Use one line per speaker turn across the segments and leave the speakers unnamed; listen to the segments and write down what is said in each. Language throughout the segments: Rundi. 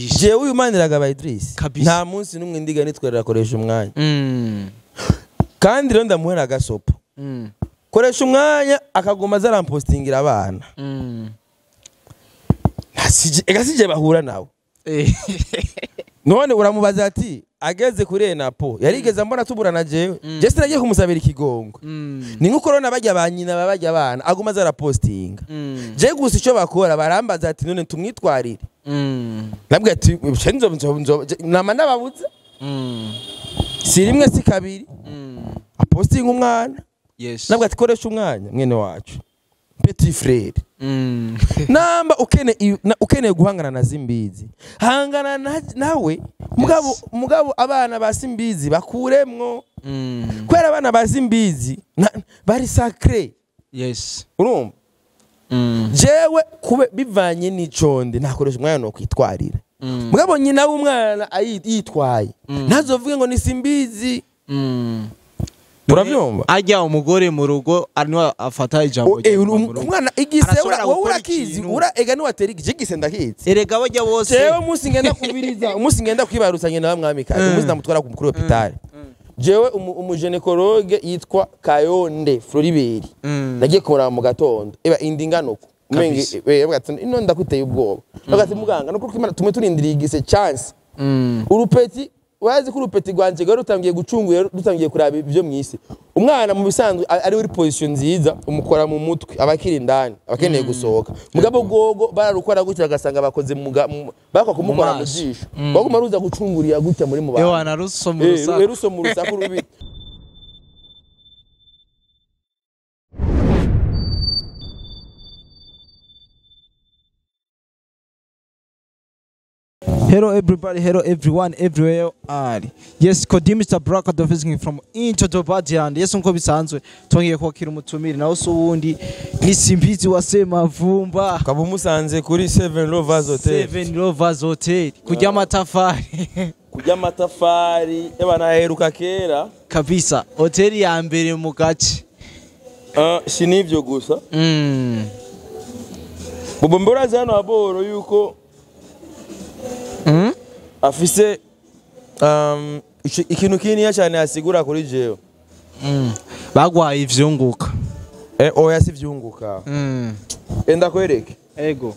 Jewe uyu Maniragaba Idris
Kabisa.
nta munsi n'umwe ndiga nitwerera akoresha umwanya. Kandi rero ndamuhera agasopo. Koresha umwanya akaguma azarampostingira abana. Ega sije bahura nawe. None uramubaza ati ageze kuri Enapo yarigeze mbona tuburana jewe. Je sinagiye kumusabira ikigongo. Ni nkuko rero nabajya ba nyina babajya abana aguma azarapostinga. Je gusa icyo bakora barambaza ati none tumwitwarire. Nabwo ati nzo nzo nzo nama ndababuza. Si rimwe si kabiri. Apostinga umwana.
Yes.
Nabwo ati koresha umwanya mwene wacu. Petit frère. Namba ukeneye guhangana na Simbizi. Hangana nawe mugabo mugabo abana ba Simbizi bakuremwo. Kwera abana ba Simbizi bari sacré.
Yes.
Urumva? Jewe kube bivanye n'iconde nakoresha umwanya no kwitwarira. Mugabo nyina w'umwana yitwaye. Ntazovuge ngo ni Simbizi. Uravyumva?
Ajya umugore mu rugo arimo afata ijambo.
Umwana igise wowe urakizi ura ega niwatera igise ndakizi.
Erega bajya bose.
Jewe umunsi ngenda kubiriza, umunsi ngenda kwibarutsa nyina wa mwami kaje, umunsi ndamutwara ku mukuru hospital. Jewe umugynécologue yitwa Kayonde Floribert. Nagiye kumuraba mu gatondo. Eba indinganuko. Umenge ati ino ndakuteye ubwoba. Bagati muganga nuko tumwe turindiriye igise chance. Urupeti wazi ko urupeti rwanje gari rutangiye gucunguye rutangiye kuraba ibyo mwisi. Umwana mu bisanzwe ari uri position nziza umukora mu mutwe abakiri indani abakeneye gusohoka. Mugabo gogo bararukora gutya agasanga bakoze bakwa kumukora mu jisho. Baguma ruza gucungurira gutya muri mu bantu.
Ewa na ruso mu rusaku.
Ruso mu rusaku rubi.
Hello everybody, hello everyone, everywhere you are. Yes, Kodi Mr. Braka the from Into the Badiland. Yes, nko bisanzwe twongeye kwakira umutumire naho so wundi ni Simbizi wa Semavumba.
Kaba umusanze kuri Seven Lovers Hotel.
Seven Lovers Hotel. Kujya amatafari.
Kujya amatafari ebana heruka kera.
Kabisa, hoteli ya mbere mu gace.
Si nivyo gusa. Bobo mboraza hano aboro yuko afise ikintu kinini cyane asigura kuri jewe.
Bagwaye ivyunguka.
Oya si vyunguka. Enda kwereke.
Ego.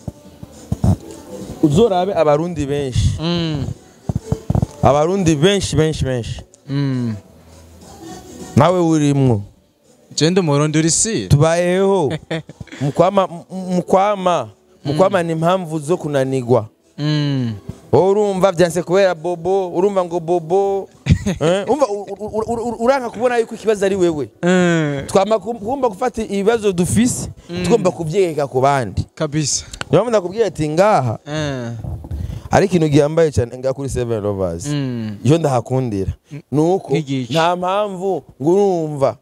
Uzorabe abarundi benshi. Abarundi benshi benshi benshi. Nawe urimwo.
Je ndi umurundi uri si.
Tubayeho. Mukwama ni impamvu zo kunanigwa. Urumva byanse kubera bobo, urumva ngo bobo. Umva uranka kubona yuko ikibazo ari wewe. Twama kumba gufata ibibazo dufise, tugomba kuvyegeka ku bandi.
Kabisa.
Niyo mpamvu ndakubwiye ati ngaha. Ari ikintu gihambaye cyane ngaha kuri Seven Lovers. Iyo ndahakundira. Nuko nta mpamvu ngo urumva.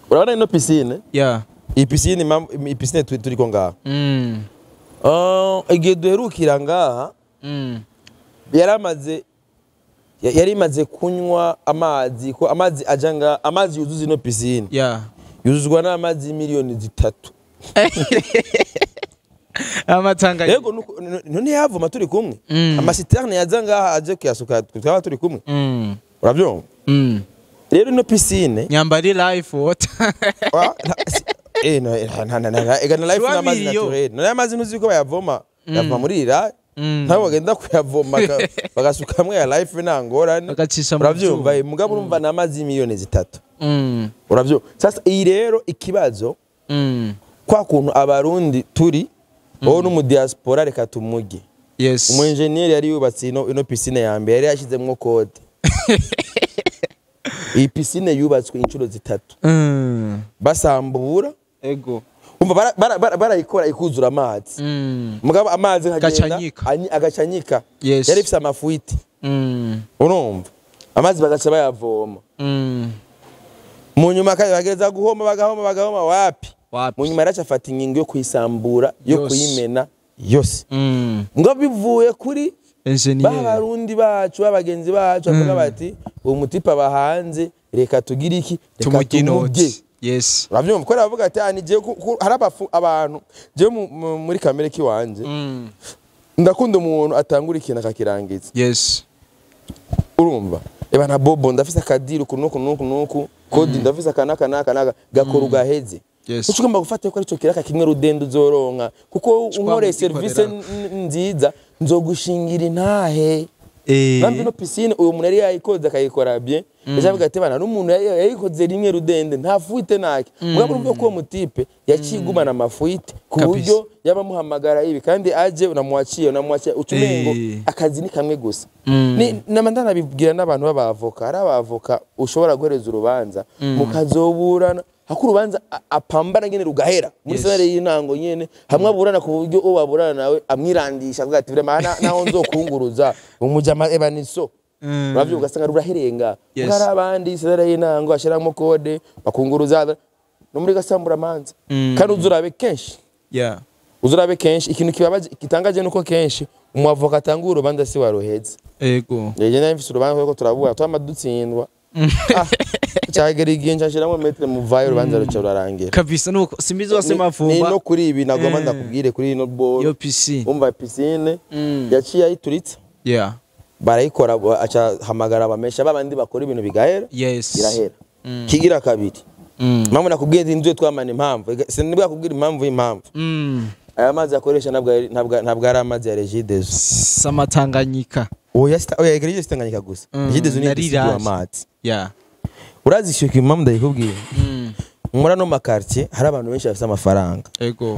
Urabona ino piscine?
Yeah.
Iyi piscine iyi piscine turiko ngaha. Igihe duherukira ngaha yari imaze kunywa amazi ko amazi ajanga amazi yuzuza ino piscine.
Yeah.
Yuzuzwa n'amazi miliyoni 3.
Amatanga.
Yego none yavoma turi kumwe. Amasiterne yaza ngaha aje kuyasuka twaba turi kumwe. Urabyumva? Rero ino piscine
nyambari life water.
Na ega na life na amazi naturel. Na amazi ntuzi ko bayavoma. Yava muri ira. Nabo bagenda kuyavoma bagasukamwe ya life nta ngorane. Uravyumva mugabo urumva na amazi miliyoni 3. Uravyumva. Sasa iyi rero ikibazo kwa kuntu abarundi turi wowe no mu diaspora reka tumuge.
Yes.
Umu engineer yari yubatse ino piscine ya mbere yari yashizemwo code. Iyi piscine yubatswe inshuro 3. Basambura.
Ego.
Umva barayikora ikuzura amazi. Mugabo amazi nkagenda agacanyika.
Yes.
Yari ifise amafuiti. Urumva. Amazi bagaca bayavoma. Mu nyuma kandi bagereza guhoma bagahoma wapi? Mu nyuma yaraca afata ingingo yo kuyisambura yo kuyimena yose. Ngo bivuye kuri
engineer
babarundi bacu babagenzi bacu bavuga bati uwo mutipa bahanze reka tugire iki reka tumurye.
Yes.
Uravyumva ko aravuga ati ani je hari abantu je muri kamere kiwanje. Ndakunda umuntu atangura ikintu akakirangiza. Urumva, eba na bobo, ndafise akadiri uku nuku nuku nuku, kodi ndafise aka naka naka naka, gakora ugaheze. Uca ugomba gufata ko arico kiraka kimwe rudende uzoronka, kuko unkoreye service nziza nzogushingira intahe. Nambi no piscine uyu muntu yari yayikoze akayikora bien, yacavuga ati bana n'umuntu yayikoze rimwe rudende, nta fuite nake. Mugabo urumva ko uwo mutipe yacigumana amafuite ku buryo yabamuhamagara ibi kandi aje unamuwaciye unamuwaciye, ucumengo akazi ni kamwe gusa. Ni nama ndanabibwira n'abantu b'abavoka, hari abavoka ushobora guhereza urubanza mukazoburana hako urubanza apambana nyene rugahera muri sentare y'intango nyene, hamwe aburana ku buryo uwo baburana nawe amwirandisha avuga ati vraiment naho nzokunguruza umujama eba niso. Uravyo ugasanga ruraherenga. Hari abandi sentare y'intango ashiramo code bakunguruza no muri gasamburamanza. Kandi uzurabe kenshi. Uzurabe kenshi ikintu kibabaje kitangaje nuko kenshi umwavoka atanga urubanza si waruheze. Yeje nayo mfise urubanza kuko turabura twama dutsindwa. Cyagera igihe nshashiramo metre muvayo urubanza ruca rurarangira.
Kabisa nuko Simbizi wa Semavumba.
Ni no kuri ibi nagomba ndakubwire kuri ino ball.
Yo piscine.
Umva piscine yaciye ayituritse. Barayikora aca hamagara abamesha babandi bakora ibintu bigahera. Irahera. Kigira kabiri. Mpamvu nakubwiye inzu twamana impamvu. Sinibwa nakubwira impamvu y'impamvu. Aya mazi akoresha ntabwo ari amazi ya Regideso.
Samatanganyika.
Oya oya Regideso Tanganyika gusa. Regideso ni amazi. Urazishyuka impamvu ndayikubwiye. Muri ano makartier hari abantu benshi bafite amafaranga.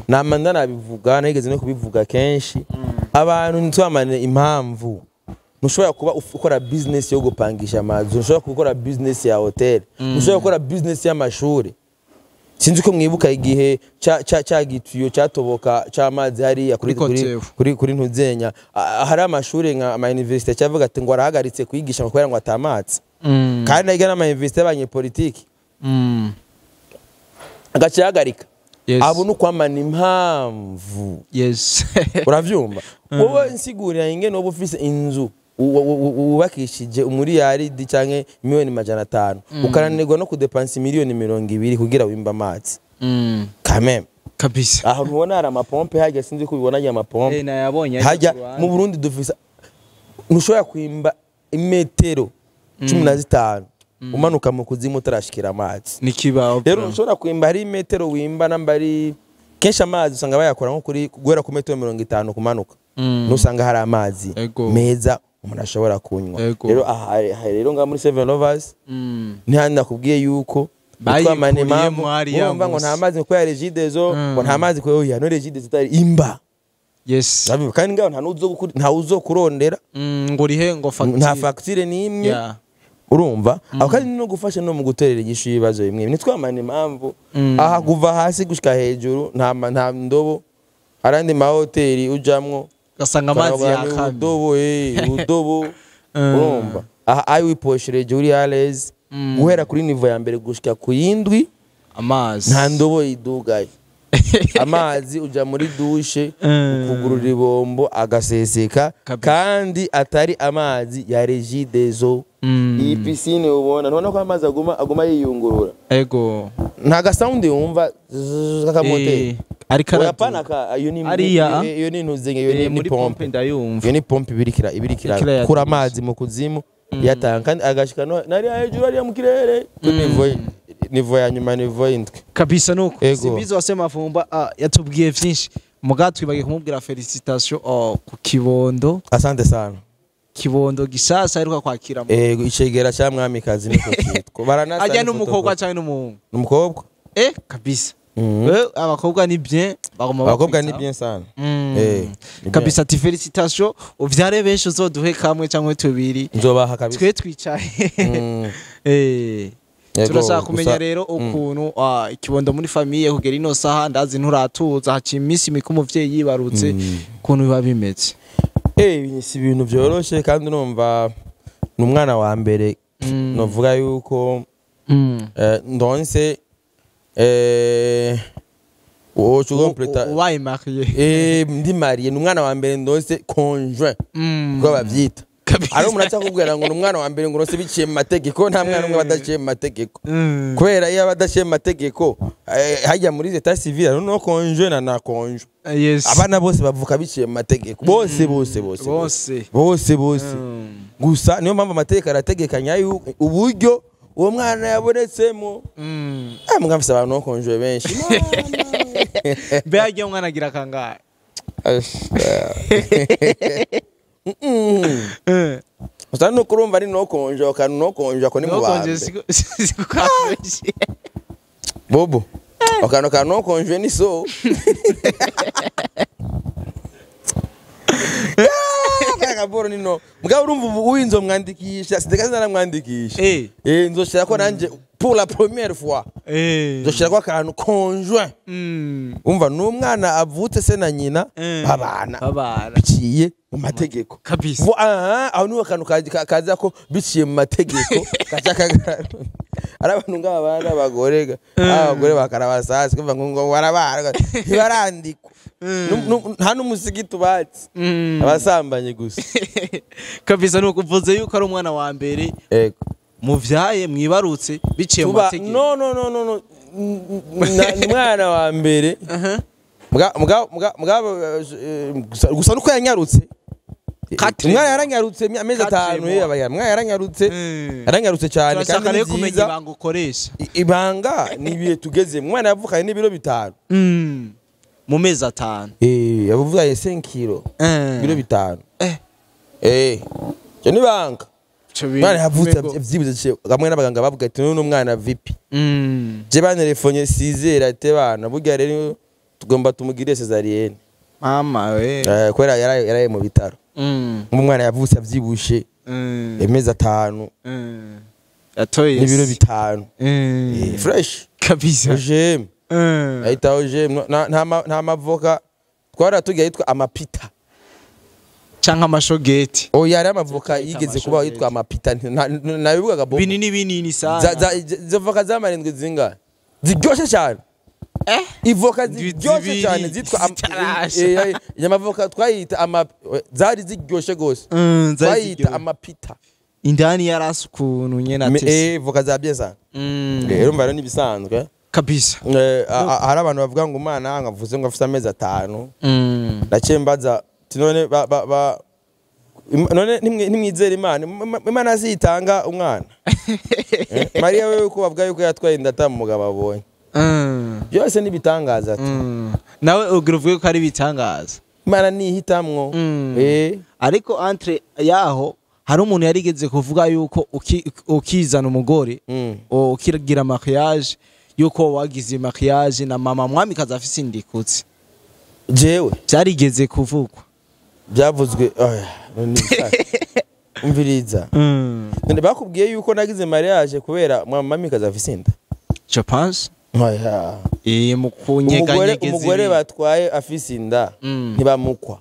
Nama ndanabivuga nigeze no kubivuga kenshi. Abantu ntitwamane impamvu. Ntushobora kuba ukora business yo gupangisha amazu, ntushobora gukora business ya hotel, ntushobora gukora business y'amashuri. Sinzi ko mwibuka igihe ca gituyo cyatoboka c'amazi hariya kuri kuri kuri kuri ntuzenya, hari amashuri nka ama university cyavuga ati ngo arahagaritse kwigisha ngo kubera ngo atamatse. Kandi nayiga n'ama university y'abanyepolitiki. Agace yahagarika. Abo nukwamana impamvu. Uravyumva? Wowe nsigurira ingene wowe ufise inzu wubakishije umuriyaridi canke 500,000,000 ukaranirwa no kudepansa 20,000,000 kugira wimba amazi. Kameme.
Kabisa.
Aho ntubona hari amapompe hajya, sinzi ko ubibona hajya amapompe.
Nayabonye
hajya mu Burundi dufise ntushobora kwimba imetero 15 umanuka mu kuzimu utarashikira amazi.
Nikibaho.
Rero ntushobora kwimba hari imetero wimba namba ari kenshi amazi usanga bayakora nko kuri guhera ku metero 50 kumanuka. Nusanga hari amazi meza umuntu ashobora kunywa. Rero aha rero nga muri Seven Lovers ntihandi nakubwiye yuko twamane impamvu urumva ngo nta mazi ko ya Regideso, ngo nta mazi ko ya no Regideso itari imba. Kandi ngaho nta uzo kurondera
ngo rihe ngo facture.
Nta facture nimwe. Urumva aho kandi no gufasha no mu guterera igishu ibibazo bimwe nitwamane impamvu. Aha kuva hasi gushika hejuru nta ndobo, arandi ma hoteli ujamwo
gasanga amazi yakamye.
Udobo udobo. Urumva aha ayi wiposhereje uri alez guhera kuri niveau ya mbere gushika ku yindwi
amazi
nta ndobo idugaye. Amazi uja muri douche ukugurura ibombo agaseseka kandi atari amazi ya Regideso. Iyi piscine ubona ntubona ko amazi aguma yiyungurura. Nta gasound wumva kakamoteri. Ariko ka iyo ni iyo ni ntuzenge iyo ni pompe
ndayumva.
Iyo ni pompe ibirikira kura amazi mu kuzimu yatanga kandi agashika nari hejuru ari mu kirere nivo ya nyuma nivo indwi.
Kabisa nuko Simbizi wa Semavumba yatubwiye vyinshi muga twibagiye kumubwira felicitation ku kibondo.
Asante sana.
Kibondo gisasa aheruka kwakira
mu icegera cya mwamikazi niko kitwa. Baranasa.
Ajya n'umukobwa cyangwa n'umuhungu?
N'umukobwa.
Kabisa. Abakobwa ni bien, bagomba
abakobwa ni bien sana.
Kabisa ati felicitation uvyare benshi uzoduhe kamwe cyangwa tubiri.
Nzobaha kabisa.
Twe twicaye. Turashaka kumenya rero ukuntu ikibondo muri famille kugera ino saha ndazi nturatuza haciye iminsi mike umuvyeyi yibarutse ukuntu biba bimeze.
Si ibintu byoroshe kandi numva ni umwana wa mbere novuga yuko ndonse
ubaye marié
ndi marié ni umwana wa mbere ndonse conjoint ko bavyita
Kabisa.
Ari umuntu aca akubwira ngo ni umwana wa mbere, ngo urose biciye mu mategeko. Nta mwana umwe badaciye mu mategeko, kubera iyo aba adaciye mu mategeko, hajya muri état civil hari non conjoint na conjoint. Abana bose bavuka biciye mu mategeko, bose bose bose.
Bose.
Bose bose. Gusa niyo mpamvu amategeko arategekanya yuko uburyo uwo mwana yabonetsemo. Ah, mbwa mfise abantu non conjoint benshi.
Mbe hagiye umwana agira kangahe?
Gusa nuko urumva ari non conjoint, akantu non conjoint ako ni mu
Non
bambe.
conjoint siko kakoreshe.
Bobo, akantu ka non conjoint ni so akaboro nino. Mugabo urumva ubu uyu nzomwandikisha, sideka naramwandikisha. Nzoshira ko nanje pour la première fois nzoshira ko akantu conjoint. Umva, n'umwana avutse se na nyina babana
babana
biciye mu mategeko. Aha, aho niho akantu kaza ko biciye mu mategeko kaca kagaragara. Ari abantu ngaba bana abagore abagore bakarabasasi kuva ngo warabara ntibarandikwa. Nta n'umusigiti ubatse, abasambanye gusa.
Kabisa, nuko uvuze yuko ari umwana wa mbere muvyaye mwibarutse biciye mu
Tuba
mategeko.
No, no, no, no, no. Ni umwana wa mbere. Mugabo gusa nuko yanyarutse.
Quatre
Umwana
mois.
yaranyarutse amezi
Quatre
5.
mois.
Yabaye umwana yaranyarutse. Yaranyarutse cyane.
Turashaka
Kandi
rero
ni
kumenya
byiza.
ibanga ukoresha.
Ibanga ni ibihe tugeze. Umwana yavukanye n'ibiro 5.
Mu mezi 5.
Yavuye 5 kilo, ibiro 5. Cyo ni ibanga.
Ico bintu
Umwana yavutse
umego.
avyibuze, hamwe n'abaganga bavuga ati none umwana vipi? Je bantelefone sizera ati bana burya rero tugomba tumugire césarienne.
Mama we.
Kubera yaraye mu bitaro. Nk'umwana yavutse avyibushe amezi 5
Yatoye
n'ibiro 5. Fresh. OGM. Ayita OGM. Nta mavoka twara tugiye yitwa amapita.
Canke amashogeti.
Oya, yari amavoka yigeze kubaho yitwa amapita. Nabivugaga bo.
Binini binini sana.
Izo voka z'amarindwi zingahe ziryoshe cyane? Ivoka ziryoshe
Zibiri
cyane zitwa
zitarasha.
Amavoka twayita ama zari ziryoshe gose.
Zari
Twayita
ziryoshe.
amapita.
Indani yarasi ukuntu nyene atese.
Voka za bien sana. Rero mva rero nibisanzwe. Hari abantu bavuga ngo umwana ngo avuze ngo afite amezi 5. Naciye mbaza ati none none ntimwizera Imana? Imana zitanga umwana. Mariya wewe ko bavuga yuko yatwaye inda ata mugabo abonye, byose nibitangaza ati.
Nawe ugira uvuge ko ari ibitangaza.
Imana nihitamwo.
Ariko entre yaho hari umuntu yarigeze kuvuga yuko ukizana umugore, ukigira mariage, yuko wagize mariage na mama mwamikazi afise indikutse.
Jewe?
Byarigeze kuvugwa.
Byavuzwe, oya, none ibisanzwe. Umviriza, none bakubwiye yuko nagize mariage kubera mwamikazi afise inda?
Je pense.
Oya.
Mu
Umugore
kunyeganyegeza
umugore
ibintu.
batwaye afise inda ntibamukwa.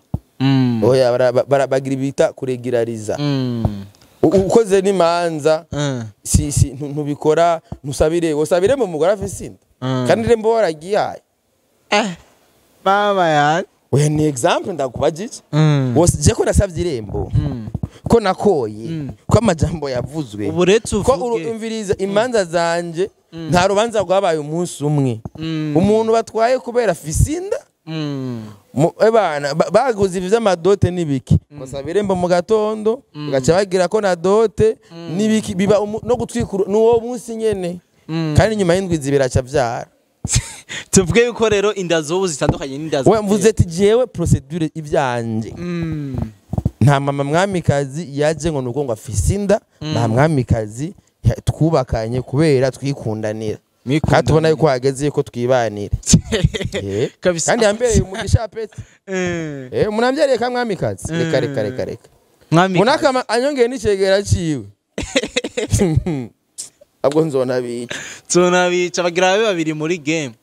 Oya, bagira ibita kuregirariza. Ukoze n'imanza si ntubikora, ntusabire, usabire mu mugore afise inda. Kandi irembo waragihaye.
Mama ya.
Oya, ni exemple ndakubajije. Wose je ko nasavye irembo, ko nakoye, ko amajambo yavuzwe,
Ubu retse
ko
uvuge.
Umviriza, imanza zanje nta rubanza rwabaye umunsi umwe. Umuntu batwaye kubera afise inda, ebana baguze ibi vy'ama dot n'ibiki, basaba irembo mu gatondo, bagaca bagira ko na dot n'ibiki biba no gutwikura n'uwo munsi nyene. Kandi nyuma y'indwi 2 aca avyara.
Tuvuge yuko rero inda z'ubu zitandukanye n'inda za
We mvuze ati jewe procédure ivyanje, nta mama mwamikazi yaje ngo nuko ngo afise inda. Nta mwamikazi twubakanye kubera twikundanira, kandi tubona yuko hageze yuko twibanira. Kandi yambereye umugisha peti. Umuntu ambyariye ka mwamikazi, reka reka reka reka.
Mwamikazi.
Munakama anyongeye n'icegera ciwe, ahubwo nzona bica.
Tunabica bagira babe babiri muri game.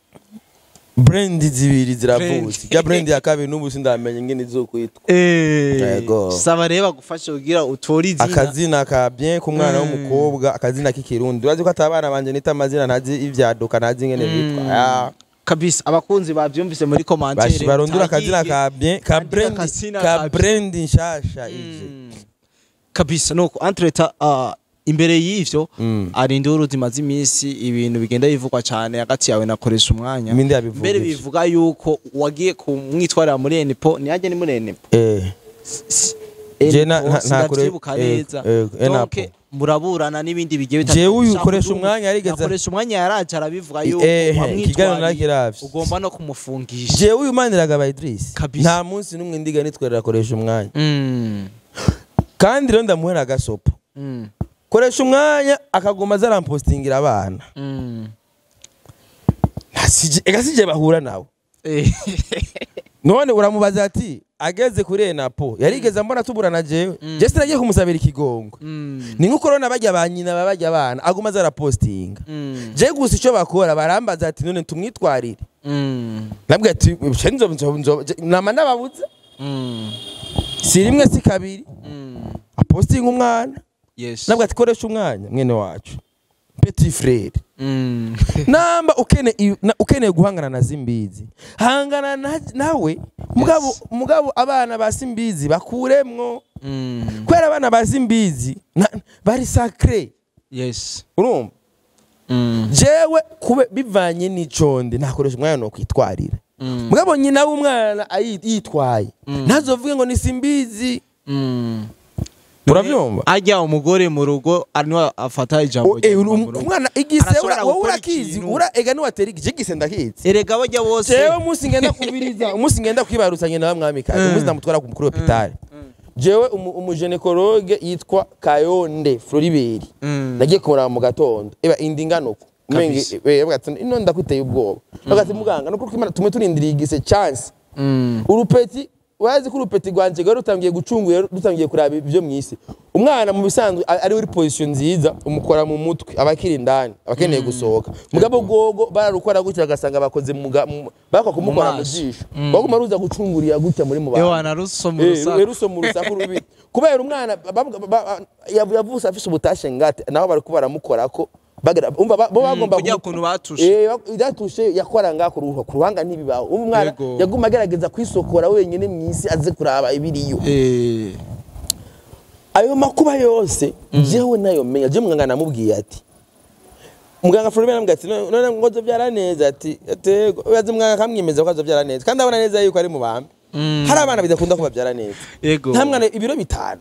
Brand zibiri ziravutse. Ya brand ya kabiri n'ubu sindamenya ingene izokwitwa. Yego.
Saba rero bagufashe kugira utore izina.
Akazina ka bien k'umwana w'umukobwa, akazina k'ikirundi. Urazi ko atabana banje nita amazina ntazi ivyaduka, ntazi ingene bitwa. Ah.
Kabisa, abakunzi bavyumvise muri commentaire.
Bashi barondura akazina ka bien ka
Andika
brand
akazina
ka
ka
brand nshasha ije.
Kabisa. Nuko entre-temps, imbere y'ivyo, ari induru zimaze iminsi, ibintu bigenda bivugwa cyane hagati yawe nakoresha umwanya.
Ninde yabivuga
Mbere
ivyo?
Bivuga yuko wagiye kumwitwarira muri ENPO, ntiyajye ni muri ENPO.
Je
Sinavyibuka neza.
ENAPO.
Donc muraburana n'ibindi bigiye.
Jewe uyu ukoresha umwanya yarigeze-
Akoresha umwanya yaraje arabivuga yuko
Ikiganiro
wamwitwariye,
nakiravye.
ugomba no kumufungisha.
Jewe uyu Maniragaba Idris,
Kabisa.
nta munsi n'umwe ndiga nitwerera akoresha umwanya. Kandi rero ndamuhera agasopo. Koresha umwanya akaguma azarampostingira abana. Ega sije bahura nawe. None uramubaza ati ageze kuri ENAPO yarigeze ambona tuburana? Jewe je sinagiye kumusabira ikigongo. Ni nkuko rero bajya ba nyina babajya abana aguma azarapostinga. Je gusa icyo bakora, barambaza ati none tumwitwarire? Nabwo ati "Nzo nzo nzo nama ndababuza." Si rimwe si kabiri apostinga umwana. Nabwo ati koresha umwanya, mwene wacu, petit frère, namba ukeneye guhangana na Simbizi, hangana nawe mugabo. Mugabo abana ba Simbizi bakuremwo, kubera abana ba Simbizi bari sacré. Urumva? Jewe kube bivanye n'iconde ntakoresha umwanya no kwitwarira. Mugabo nyina w'umwana yitwaye ntazovuge ngo ni Simbizi. Uravyumva?
Ajya umugore mu rugo niwe afata ijambo rya nyuma mu rugo.
Umwana igise
Arashobora
wowe
gukora
urakizi.
ikintu.
Ura ega niwatera igise, igise ndakizi.
Erega bajya bose.
Jewe umunsi ngenda kubiriza, umunsi ngenda kwibarutsa nyina wa mwamikazi, umunsi ndamutwara ku mukuru w'hôpital, jewe umugynécologue yitwa Kayonde Floribert, nagiye kumuraba mu gatondo, eba indi ingano uko umenge.
Kabisa.
Yavuga ati ino ndakuteye ubwoba. Avuga ati muganga nuko Imana tumwe turindiriye igise chance. Urupeti wazi ko urupeti rwanje rwari rutangiye gucungura, rutangiye kuraba ibyo mwisi. Umwana mu bisanzwe ari uri position nziza, umukora mu mutwe abakiri indani abakeneye gusohoka. Mugabo gogo bararukora gutya agasanga bakoze bakwa kumukora mu
maso.
jisho, baguma ruza gucungurira gutya muri mu bantu.
Ewana ruso mu rusaku.
Ruso mu rusaku rubi kubera umwana yavutse afise ubutashe ngate nabo bariko baramukorako umva bo bagomba
Kugira ukuntu batushe.
Idatushe yakora ngaho ku ruhanga ntibibaho. Umva umwana yaguma agerageza kwisokora wenyine mw'isi aze kuraba ibiriyo. Ayo makuba yose jewe nayo menya. Je muganga namubwiye ati, muganga Floribert namubwiye ati none ngo azovyara neza? Ati atego uyazi. Muganga akamwemeza ko azovyara neza kandi abona neza yuko ari mu bambe. Hari abana bidakunda ko bavyara neza. Nta mwana ibiro 5.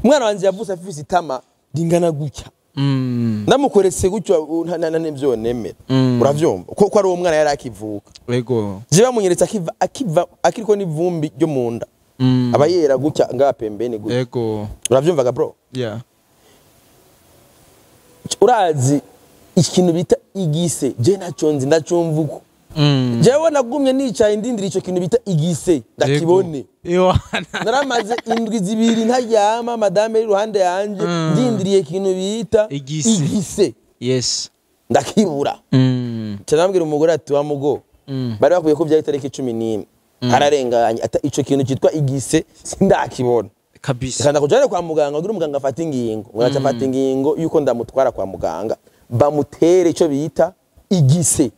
Umwana wanje yavutse afise itama ringana gutya. Ndamukoretse gutyo nivyo nemera. Uravyumva ko ari uwo mwana yari akivuka. Je bamunyeretse akiva akiriko n'ivumbi ryo mu nda. Aba yera gutya ngaha pembeni gutya. Uravyumvaga bro?
Yeah.
Urazi ikintu bita igise? Je naco nzi, ndacumva uko. Jewe nagumye nicaye ndindira ico kintu bita igise ndakibone.
Ewana.
Naramaze indwi 2 ntaryama, madame iri iruhande yanje, ndindiriye ikintu bita
Igise.
igise. Ndakibura. Nca nambwira umugore ati wa mugo, bari bakwiye ko byari itariki 11 hararenganye ata ico kintu cyitwa igise sindakibona.
Kabisa.
Reka ndakujane kwa muganga kugira umuganga afate ingingo. Ngo afate ingingo yuko ndamutwara kwa muganga bamutere ico bita igise.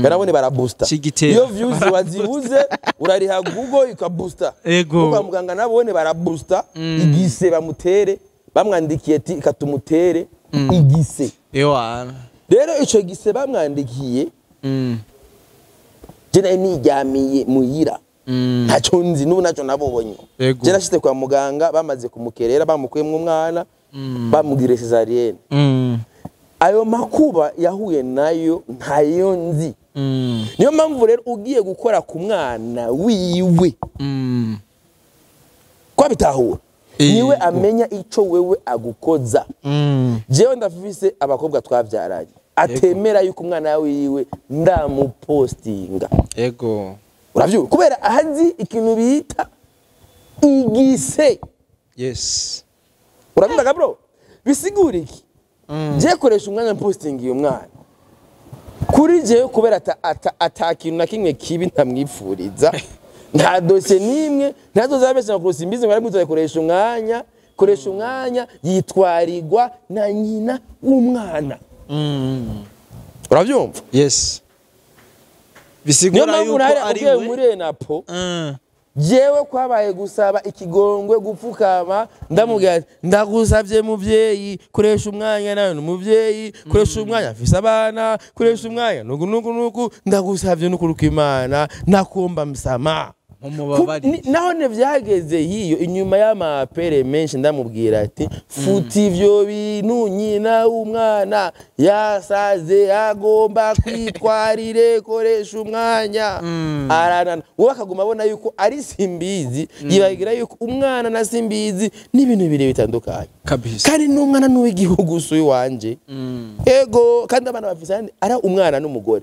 Yarabone barabusta.
C'igitero.
Iyo views wazibuze urariha Google ikabusta. Kwa muganga nabone barabusta igise bamutere, bamwandikiye ati ikatumutere igise.
Ewana.
Rero ico gise bamwandikiye, je nari niryamiye muhira. Ntacyo nzi n'ubu ntacyo nabonye. Je nashitse kwa muganga bamaze kumukerera, bamukuyemwo umwana, bamugire césarienne. Ayo makuba yahuye nayo ntayo nzi. Niyo mpamvu rero ugiye gukora ku mwana wiwe, ko bitahura, niwe amenya ico wewe agukoza. Jewe ndafise abakobwa twavyaranye atemera yuko umwana wiwe ndamupostinga. Uravyumva? Kubera azi ikintu bita igise. Uravyumva bro? Bisigura iki? Je koresha umwanya posting iyo mwana kuri jewe kubera ata kintu na kimwe kibi ntamwipfuriza, nta dosiye n'imwe ntazozabesha ngo Simbizi ngo aramwizoye. Koresha umwanya, koresha umwanya yitwarirwa na nyina w'umwana. Uravyumva?
Yes.
Niyo
Bisigura
mpamvu
yuko
nari
ari
ugiye
we.
muri ENAPO. Jewe kwabaye gusaba ikigongwe, gupfukama, ndamubwira ati: "Ndagusabye muvyeyi, koresha umwanya, nawe ni umuvyeyi, koresha umwanya, afise abana, koresha umwanya, nuku nuku nuku, ndagusabye n'ukuri kw'Imana, nakumba msama."
Mumubabarire.
Naho ne vyageze hiyo inyuma y'amapere menshi, ndamubwira ati: "Futa ivyo bintu, nyina w'umwana yasaze, agomba kwitwarire, koresha umwanya." Aranana, wowe akaguma abona yuko ari Simbizi, yibagira yuko umwana na Simbizi n'ibintu bibiri bitandukanye.
Kabisa.
Kandi n'umwana n'uw'igihugu, si uwanje. Ego, kandi abana bafise ayandi, ari umwana n'umugore.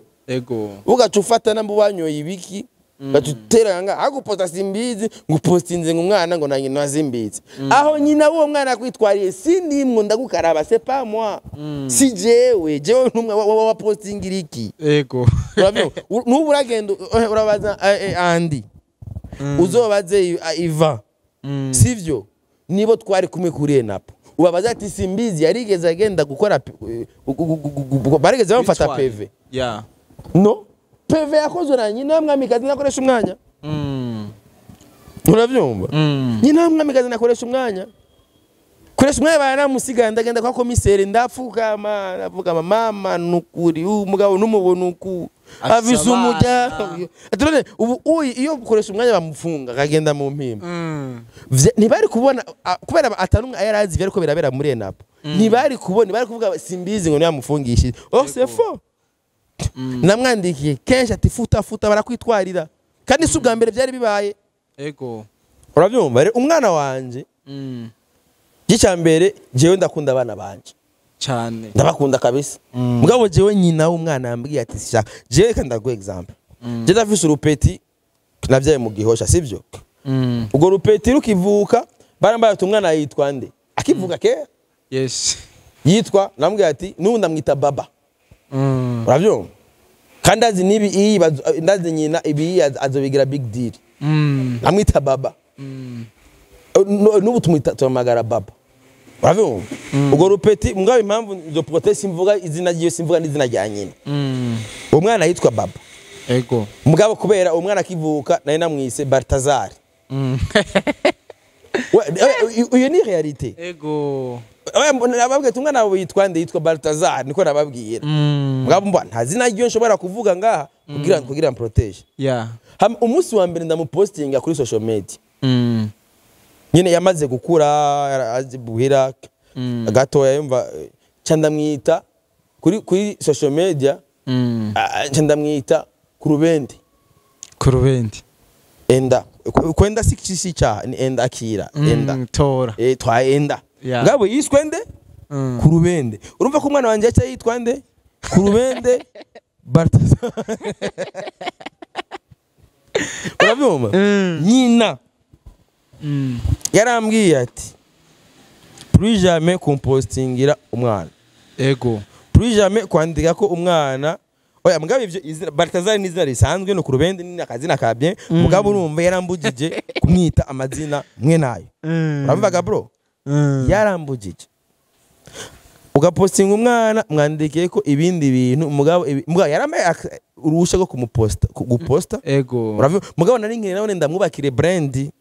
Ugaca ufata namba wanyoye ibiki, ugaca utera nga aguposta Simbizi, ngo upostinze ngo umwana ngo na nyina wa Simbizi, aho nyina w'uwo mwana akwitwariye sindimwo, ndagukaraba, c'est pas moi, si jewe, jewe ntumwe wa postingira iki? Urabyumva? N'ubu uragenda urabaza Andi, uzobaze Ivan, sivyo? Nibo twari kumwe kuri ENAPO, ubabaza ati: "Simbizi yarigeze agenda gukora barigeze bamufata
Kwitwarira.
PV?" No, PV yakozwe na nyina w'umwamikazi, nakoresha umwanya. Urabyumva? Nyina w'umwamikazi, nakoresha umwanya, koresha umwanya, baranamusigaye. Ndagenda kwa komiseri, ndapfukama, ndapfukama: "Mama, nukuri umugabo n'umubona uku
Afise
afise
abana.
umuryango." Ati: "None ubu uyi iyo ukoresha umwanya bamufunga akagenda mu mpimba?" Ntibari kubona kubera atanumwe yari azi ivyariko birabera muri ENAPO, ntibari kubona, bari kuvuga Simbizi ngo niyamufungishije. Oh, c'est faux. Namwandikiye kenshi ati: "Futa, futa, barakwitwarira." Kandi si ubwa mbere byari bibaye. Urabyumva rero, umwana wanje, gicya mbere jewe ndakunda abana banje.
Cyane.
Ndabakunda kabisa. Mugabo jewe nyina w'umwana yambwiye ati: "Sishaka." Jewe reka ndaguha example. Je ndafise urupeti navyaye mu Gihosha, sivyo? Urwo rupeti rukivuka barambaye ati: "Umwana yitwa nde?" Akivuka kera. Yitwa, namubwiye ati: "N'ubu ndamwita Baba." Urabyumva? Kandi azi nibi iyi ndazi nyina ibi iyi azobigira big deal. Namwita Baba. N'ubu tumwita, tuhamagara Baba. Urabyumva? Urwo rupeti, mugabo impamvu izo protest, simvuga izina ryiwe, simvuga n'izina rya nyina. Uwo mwana yitwa Baba. Mugabo kubera uwo mwana akivuka nari namwise Baltazar. Iyo ni réalité. Nababwiye ati: "Umwana wawe yitwa nde?" "Yitwa Baltazar," niko nababwira. Mugabo mbwa nta zina ryiwe nshobora kuvuga ngaha kugira protège. Umunsi wa mbere ndamupostinga kuri social media, nyine yamaze gukura, azi buhira gatoya, yumva ca ndamwita kuri social media, ca ndamwita Kurubende.
Kurubendi.
Enda kwenda si cyaha, ni enda, akira, enda.
Tora.
Twa enda. Ngabo yiswe nde? Kurubende. Urumva ko umwana wanjye yaca yitwa nde? Kurubende Baltazar. Urabyumva? Nyina yarambwiye ati: "Plus jamais kumpostingira umwana, plus jamais kwandika ko umwana." Oya, mugabo ivyo izina Baltazar ni izina risanzwe, no Kurubende ni akazina ka bien. Mugabo urumva yarambujije kumwita amazina mwe nayo. Uravuga bro? Yarambujije ugapostinga umwana mwandikiye ko ibindi bintu. Mugabo mugabo yarambaye uruhusha rwo kumuposta, guposta. Uravuga? Mugabo nari nkeneye nawe ndamwubakire brand.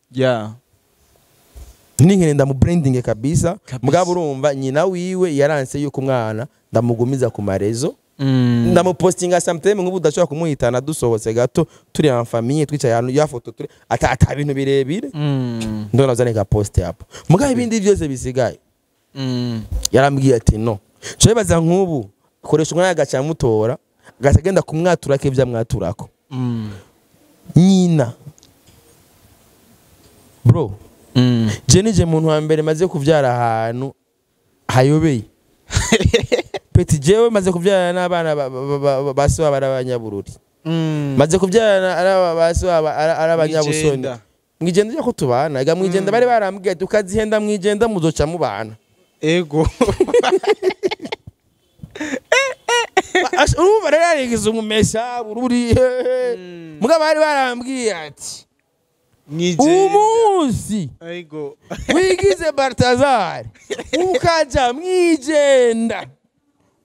Ninkene ndamu branding kabisa.
Kabisa.
Mugabo urumva nyina wiwe yaranse yuko umwana ndamugumiza ku ma réseaux. Ndamupostinga sometime, nk'ubu udashobora kumuhitana, dusohotse gato, turi en famille, twicaye ahantu, ya foto turi ata bintu birebire, ndona zane ka post hapo. Mugabo ibindi byose bisigaye yarambwiye ati: "No." Cyo baza nk'ubu koresha umwana agaca mutora, agaca agenda kumwaturako ibyo amwaturako. Nyina bro, je nije muntu wa mbere maze kuvyara ahantu hayobeye. Petit, jewe maze kuvyara n'abana ba so baba ari abanyabururi, maze kuvyara n'aba ba so baba ari abanyabusoni.
Mwijenda.
Mwijenda ujya ko tubana ega, mwijenda bari barambwiye ati: "Ukazihenda mwijenda muzoca mubana." Urumva rero yarigize umumesha bururi. Mugabo bari barambwiye ati:
Mwijenda.
"Umunsi wigize Baltazar ukaja mwijenda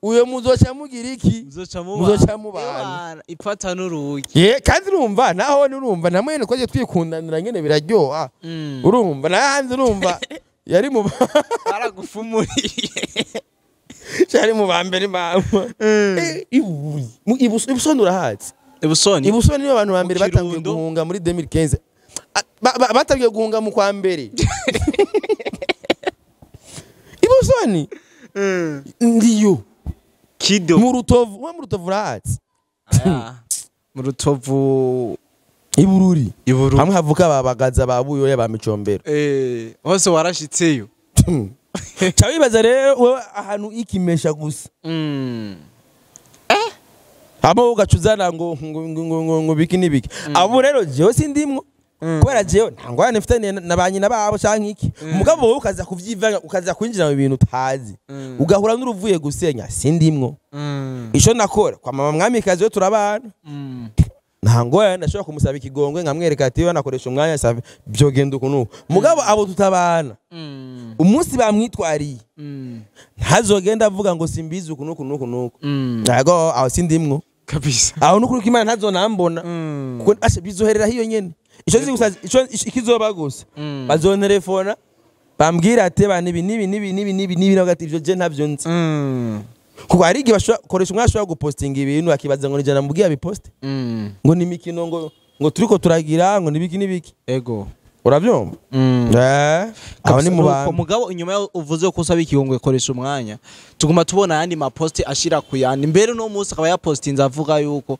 Uyo muzoca mugira iki?
Muzoca
Muzoca mubana.
Ebana, ipfata n'urugi.
Ye, kandi urumva naho urumva namwe nyene twagiye twikundanira nyene biraryoha. Urumva nahanze, urumva yari mu
Baragufumuriye.
Yari mu ba mbere, mama. Ibusoni urahazi?
Ibusoni.
Ibusoni nibo abantu ba mbere
Mu
batangiye
Kirundo.
guhunga muri 2015. Ah, batangiye guhunga mu kwa mbere. Ibusoni ndiyo.
Kido.
Mu Rutovu, wa mu Rutovu urahazi?
Aya. Mu Rutovu.
Ibururi.
Iburu.
Hamwe havuka babagaza, ba Buyoya, ba Micombero.
Hose warashitseyo.
Ca wibaza rero wewe ahantu ikimesha gusa, hama ugaca uzana ngo biki n'ibiki. Abo rero jewe sindimwo, kubera jewe nta ngorane mfitaniye na ba nyina babo canke iki. Mugabo wowe ukaza kuvyivanga, ukaza kwinjira mu bintu utazi, ugahura n'uruvuye gusenya, sindimwo. Ico nakora kwa mama mwamikazi we turabana, nta ngorane, ndashobora kumusaba ikigongwe, nkamwereka ati we nakoresha umwanya safi, byogenda uku nuku. Mugabo abo tutabana, umunsi bamwitwariye, ntazogenda avuga ngo simbizi uku nuku nuku nuku. Ntago, aho sindimwo.
Kabisa.
Aho nukuri ko Imana ntazonambona, kuko ashe bizoherera hiyo nyene. Ico nzi gusa, ico ikizoba gusa, bazontelefona bambwira ati bana, ibi nibi nibi nibi nibi nibi, nawe ati ivyo je ntavyo nzi. Kuko hari igihe bashobora koresha umwanya, ashobora gupostinga ibintu akibaza ngo ni jana mubwiye abiposte, ngo ni imikino, ngo turiko turagira, ngo nibiki nibiki.
Ego.
Uravyumva? Aho ni mu
Nuko
bantu.
Mugabo inyuma yo uvuze ko usaba ikigongwe koresha umwanya, tuguma tubona ayandi maposti ashira ku yandi. Mbere no munsi akaba yapostinze avuga yuko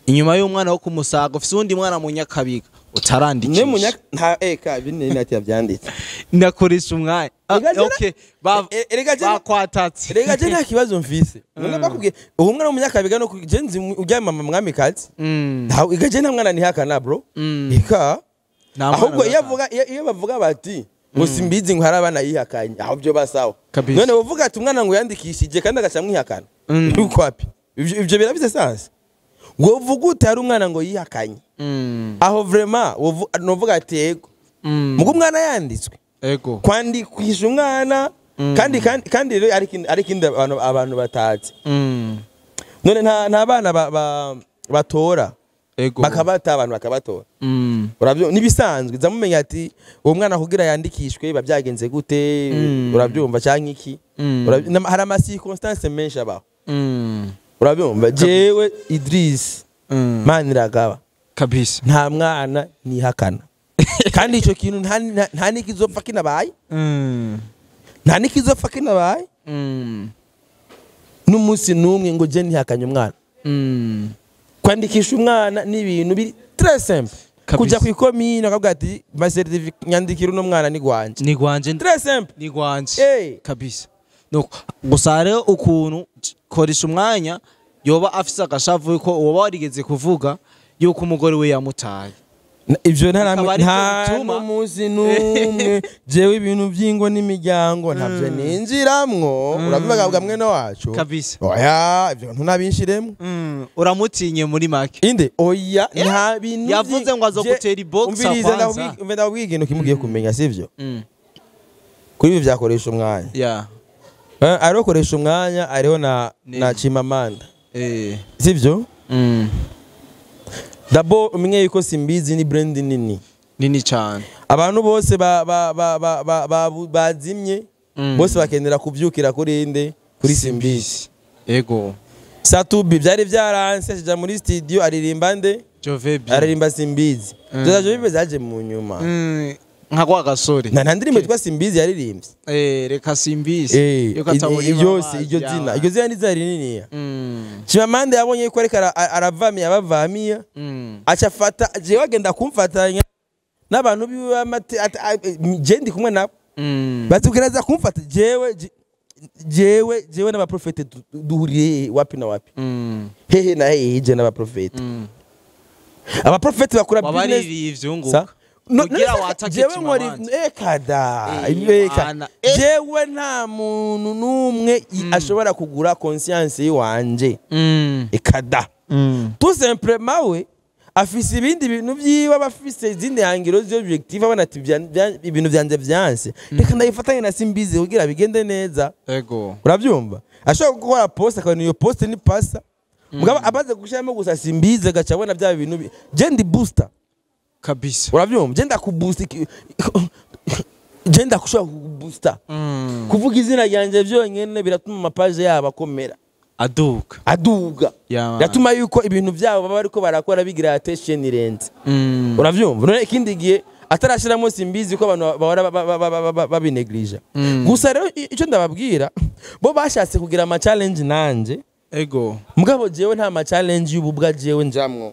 inyuma y'umwana wo kumusaga ufise uwundi mwana mu Nyakabiga
Ne
utarandikisha.
Munyaka nta eka bine nati yavyanditse.
Nakoresha umwanya. Ah,
Erega
okay,
Erega
bakwatatse.
Erega je nta kibazo mfise. None bakubwiye uwo mwana w'umunyakabiga no je nzi ujya mama mwamikazi. Nta ega je nta mwana nihakana, bro. Eka.
Nta mwana
Ahubwo iyo
wihakana.
avuga, iyo bavuga bati ngo simbizi, ngo hari abana yihakanye, aho byo basawa.
Kabisa.
None uvuga ati umwana ngo yandikishije kandi agaca amwihakana. Yuko wapi? Ivyo birafise sens? Wovuga uti hari umwana ngo yihakanye. Aho vraiment novuga ati yego. Mugo umwana yanditswe.
Ego.
Kwandikisha umwana kandi rero ari ikindi abantu batazi. None nta bana batora
Ego.
bakabata, abantu bakabatora. Uravyo nibisanzwe, zamumenya ati uwo mwana kugira yandikishwe biba byagenze gute? Urabyumva canke iki? Hari ama circonstances menshi abaho. Urabyumva, jewe Idris Maniragaba
Kabisa.
nta mwana nihakana, kandi ico kintu nta nikizopfa kinabaye. Nta nikizopfa kinabaye n'umunsi n'umwe ngo je nihakanye umwana. Kwandikisha umwana ni ibintu biri très simple.
Kabisa.
Kuja ku ikomine akavuga ati ma certificat, nyandikira uno mwana ni gwanje.
Ni gwanje.
Très simple.
Ni gwanje. Kabisa. Nuko gusa rero ukuntu koresha umwanya yoba afise agashavu yuko woba warigeze kuvuga yuko umugore we yamutaye.
Ivyo
Bikaba
ntaramwe
arivyo
nta n'umunsi n'umwe. Jewe ibintu by'ingo n'imiryango ntabyo ninjiramwo, urabivuga bwa mwene wacu.
Kabisa.
Oya, ivyo ntunabinshiremwo.
Uramutinye muri make.
Inde? Oya, nta bintu
Yavuze ngo azogutera iboxer.
Umviriza,
Kwanza.
Ndakubwira ikintu kimwe ugiye kumenya, sivyo? Kuri ibi vyakoresha umwanya. Ariho koresha umwanya, ariho na na Chimamanda, sivyo? D'abord umenye yuko Simbizi ni brand nini.
Nini cyane.
Abantu bose bazimye bose bakenera kuvyukira kuri inde? Kuri Simbizi.
Ego.
Satubi byari byaranse, aja muri studio aririmba nde?
Jovebi.
Aririmba Simbizi. Za Jovebi zaje mu nyuma.
Nka kwa gasore.
Nta ndirimbo yitwa Simbizi yaririmbye.
Reka Simbizi. Yuko atabona
Yose
amazi
iryo
yawe.
zina, iryo zina ni izina rininiya. Chimamanda yabonye yuko ariko aravamiya bavamiya, aca afata jewe agenda kumfatanya n'abantu biwe je ndi kumwe nabo. Batubwira aza kumfata jewe, jewe n'abaprofete duhuriye wapi na wapi? Hehe na hehe je n'abaprofete? Abaprofete bakora business.
Wabaririye ivyunguka.
Sa? No,
Kugira
none se
watake
jewe nkora
Chimamanda.
Eka da. Eka.
Bana.
Jewe nta muntu n'umwe ashobora kugura conscience yiwanje. Eka da. Tout simplement we Afise ibindi bintu vyiwe, aba afise izindi hangiro z'objectif, abona ati ibintu vyanje vyanse, reka ndayifatanye na Simbizi kugira bigende neza. Urabyumva, ashobora gukora post akabona iyo post ni pasa, mugabo amaze gushiramo gusa Simbizi agaca abona bya bintu je ndi booster. Urabyumva, je ndakuboost, je ndakushobora kukubooster. Kuvuga izina ryanjye byonyine biratuma amapaje yabo akomera.
Aduka.
Aduga. Biratuma yuko ibintu byabo baba bariko barakora bigira attention irenze. Uravyumva, none ikindi gihe atarashiramo Simbizi ko abantu bahora babineglige. Gusa rero icyo ndababwira, bo bashatse kugira ama challenge nanje. Mugabo jewe nta ma challenge y'ububwa jewe njamwo.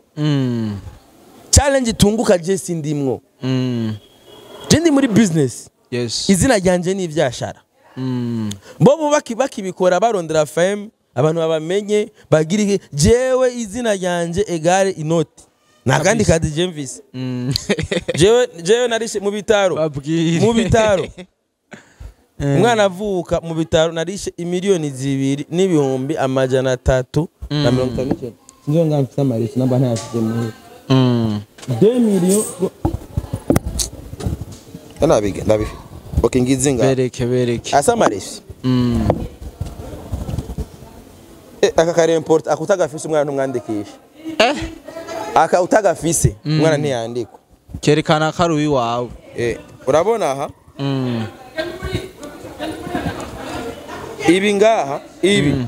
Challenge itunguka je sindimwo. Je ndi muri business. Izina ryanje ni ivyashara. Bo bakibikora barondera fame, abantu babamenye bagira iki, jewe izina ryanje égale inoti, nta kandi kazi je mvise. Jewe narishe mu bitaro.
Babwire.
Mu bitaro, umwana avuka mu bitaro, narishe 2,359,000. Sinzi ngo mfise amareçu namba ntayafite muhira. 2 millions ndabige ndabifi, okay, ngizi nga.
Bereke, bereke.
Asa amareçu. Aka kari important, aka utagafise umwana ntumwandikisha. Aka utagafise umwana ntiyandikwa.
Kerekana ko ari uwiwawe.
Urabona aha, ibi ngaha, ibi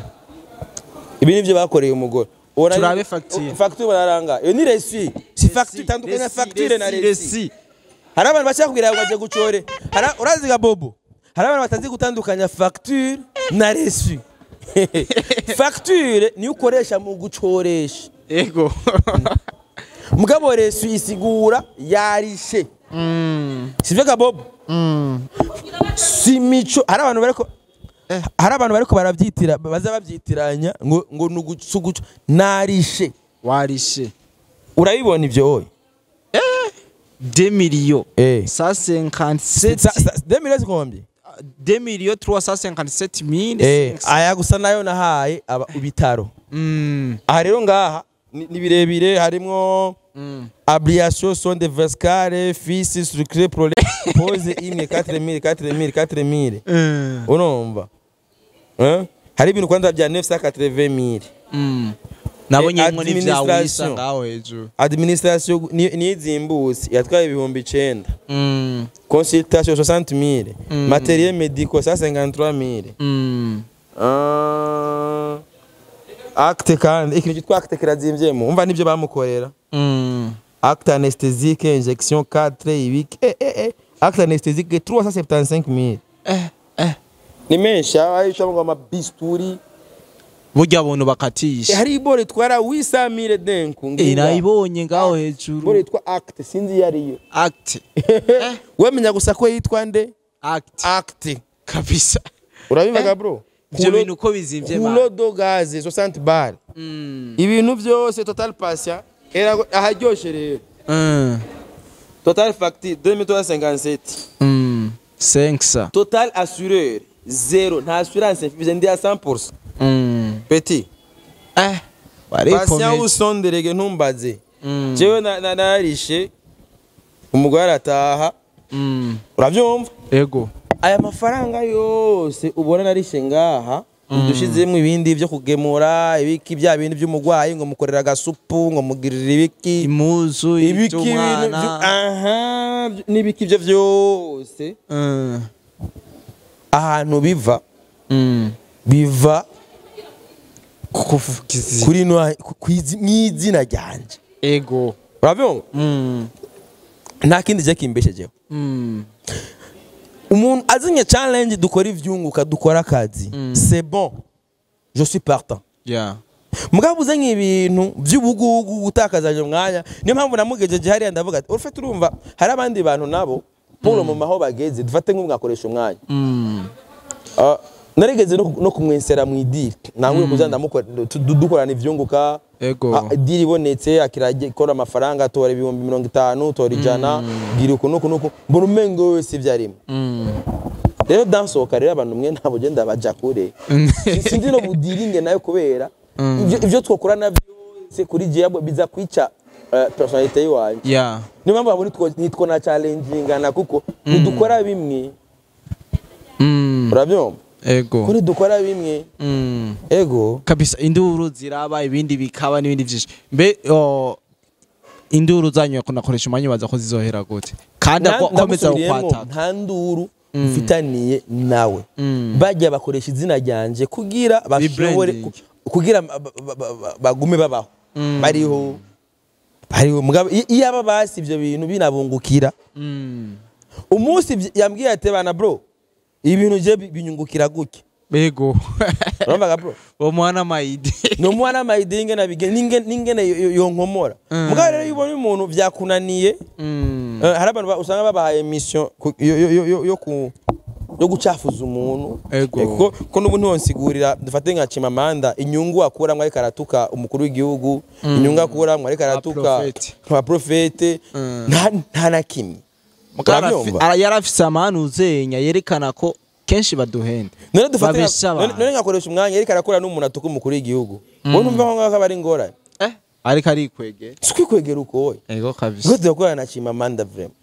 nivyo bakoreye umugore.
Turabe facture.
Facture bararanga, iyo ni reçu, si facture. Itandukanye na facture na reçu. Hari abantu bashaka kugira ngo baje gucore. Uraziga bobo, hari abantu batazi gutandukanya facture na reçu. Facture niyo ukoresha mu gucoresha. Mugabo reçu isigura yarishe. Sivyo ga bobo? Si mico, hari abantu bariko baravyitira, baza babyitiranya ngo nugusuguco narishe.
Warishe.
Urabibona ivyo wowe?
2 millions 157.
2 millions combien?
2 millions 357 mille.
Aya gusa nayo nahaye aba ibitaro. Aha rero ngaha ni birebire, harimwo ablation, sonde vésicale, fils structure, problème pose imwe 4000 4000 4000. Urumva, eh? Hari ibintu kwanza bya 980 000.
Nabonye mwo n'ivya wisa
Administration.
ngaho hejuru.
Administration ni izimbutse, yatwaye 9000. Consultation 60 000. Matériel médical 153 000. Acte kandi, ikintu cyitwa acte kirazimvyemo, umva nibyo bamukorera. Acte anesthésique, injection 4, ibiki, acte anesthésique 375 000. Ni menshi ayo ngo ama bisturi.
Burya buntu bakatisha.
Hari iboro itwara 800 000 denku.
Nayibonye ngaho hejuru.
Iboro yitwa acte, sinzi iyo ariyo.
Acte.
Wemenya gusa ko yitwa nde?
Acte.
Acte.
Kabisa.
Urabivuga bro.
Ivyo bintu uko bizimvye man.
Kilo de gaz 60 bar. Ibintu byose total patient era aharyoshe rero. Total facture 2357.
500.
Total assureur zéro, nta assurance mfise, ndi à 100%. Petit patient
Warikomeje.
Usonderege ntumbaze. Jewe narishe, umugore arataha. Urabyumva?
Ego.
Aya mafaranga yose ubona narishe ngaha, dushizemo ibindi byo kugemura, ibiki, bya bindi by'umugwayi, ngo mukorera agasupu, ngo mugirira ibiki,
Impuzu.
Ibiki ibintu
iby'umwana.
Aha, n'ibiki ibyo byose, ahantu biva, biva
Kukuvugizi.
kuri no mw'izina ryanje. Urabyumva? Nta kindi je kimbeshejeho. Umuntu azinye challenge, dukora ivyunguka, dukora akazi, c'est bon, je suis partant. Mugabo uzanye ibintu by'ubugugu, gutakaza umwanya. Niyo mpamvu namugejeje hariya, ndavuga ati urufite, urumva hari abandi bantu nabo pour le moment aho bageze, dufate nk'umwakoresha umwanya. Ah, narigeze no kumwensera mu idiri, nangwe kuza ndamukora, dukorana ivyunguka. Ah, deal ibonetse, akiraje ikora amafaranga, atora 50,000, tora 100, gira uku nuku nuku, mbona umengo wese ivyarimo. Rero dansohoka rero, abantu mwe ntabwo genda baja kure. Sinzi no budiringe nayo kubera ivyo twokorana byose kuri jewe biza kwica. Personnalité yiwanje. Niyo mpamvu babona nitwo na challengingana, kuko ntidukora bimwe. Urabyumva?
Ego.
Ko ntidukora bimwe. Ego.
Kabisa, induru ziraba, ibindi bikaba n'ibindi byinshi. Mbe induru zanyu nakoresha umwanya, baza ko zizohera gute kandi akomeza
Ndamusubiriyemo,
kukwataka?
Nta nduru mfitaniye nawe. Bajya bakoresha izina ryanje kugira bashobore
Rebranding.
Kugira bagume babaho, bariho bariho. Mugabo iyo aba basi ivyo bintu binabungukira, umunsi yambwiye ati: "Bana bro, ibintu je binyungukira gutya." Urumvaga bro?
Uwo mwana mayidi.
Ni umwana mayidi ingene n'ingene yonkomora. Mugabo rero iyo ubonye umuntu vyakunaniye, hari abantu usanga babahaye mission yo gucafuza umuntu. Kuko n'ubu ntiwonsigurira, dufate nka Chimamanda, inyungu akuramwo ariko aratuka umukuru w'igihugu, inyungu akuramwo ariko aratuka
Abaprofete.
abaprofete, nta na kimwe. Urabyumva?
Yarafise amanuzenya yerekana ko kenshi baduhenda.
None dufate
Babesha abantu.
None nkakoresha umwanya ariko arakora n'umuntu atuka umukuru w'igihugu, wowe ntumva ko ngaho aba ari ingorane?
Ariko arikwegera.
Si kwikwegera uko wowe.
Ego kabisa.
Kuko tugakorana na Chimamanda vraiment,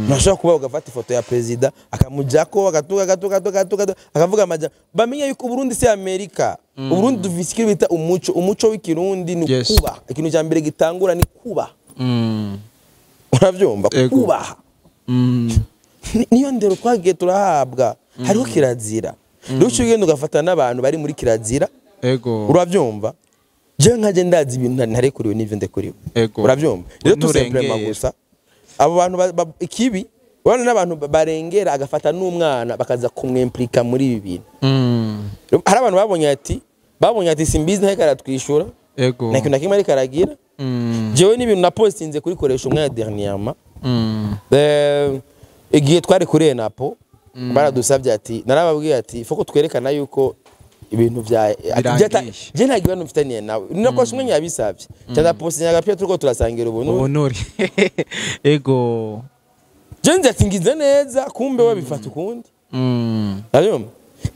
ntashobora kuba ugafata ifoto ya perezida akamujako, agatuka agatuka agatuka agatuka, akavuga amaja. Bamenye yuko Uburundi si Amerika. Uburundi dufise ikintu bita umuco. Umuco w'ikirundi ni kubaha. Ikintu cya mbere gitangura ni kubaha. Urabyumva?
Ego.
Kubaha. Niyo ndero twagiye turahabwa. Hariho kirazira. Rero uca ugenda ugafata n'abantu bari muri kirazira. Urabyumva? Jewe nkaje ndazi ibintu ntarekuriwe n'ivyo ndekuriwe. Urabyumva? Rero
Nturengera.
tout simplement gusa abo bantu ikibi urabona n'abantu barengera, agafata n'umwana bakaza kumwemplika muri ibi bintu. Hari abantu babonye ati Simbizi ntariko aratwishura, nta kintu na kimwe ariko aragira. Jewe n'ibintu napostinze kuri koresha umwanya dernièrement, igihe twari kuri Enapo, baradusabye ati, narababwiye ati foko twerekana yuko ibintu vya ati,
Birangiye.
Je nta kibazo mfitaniye nawe, nakoresha umwanya yabisabye cyane, postinga agapira turiko turasangira ubuntu.
Ubunuri, ego.
Je nzi ati ngize neza, kumbe we bifata ukundi. Urabibona?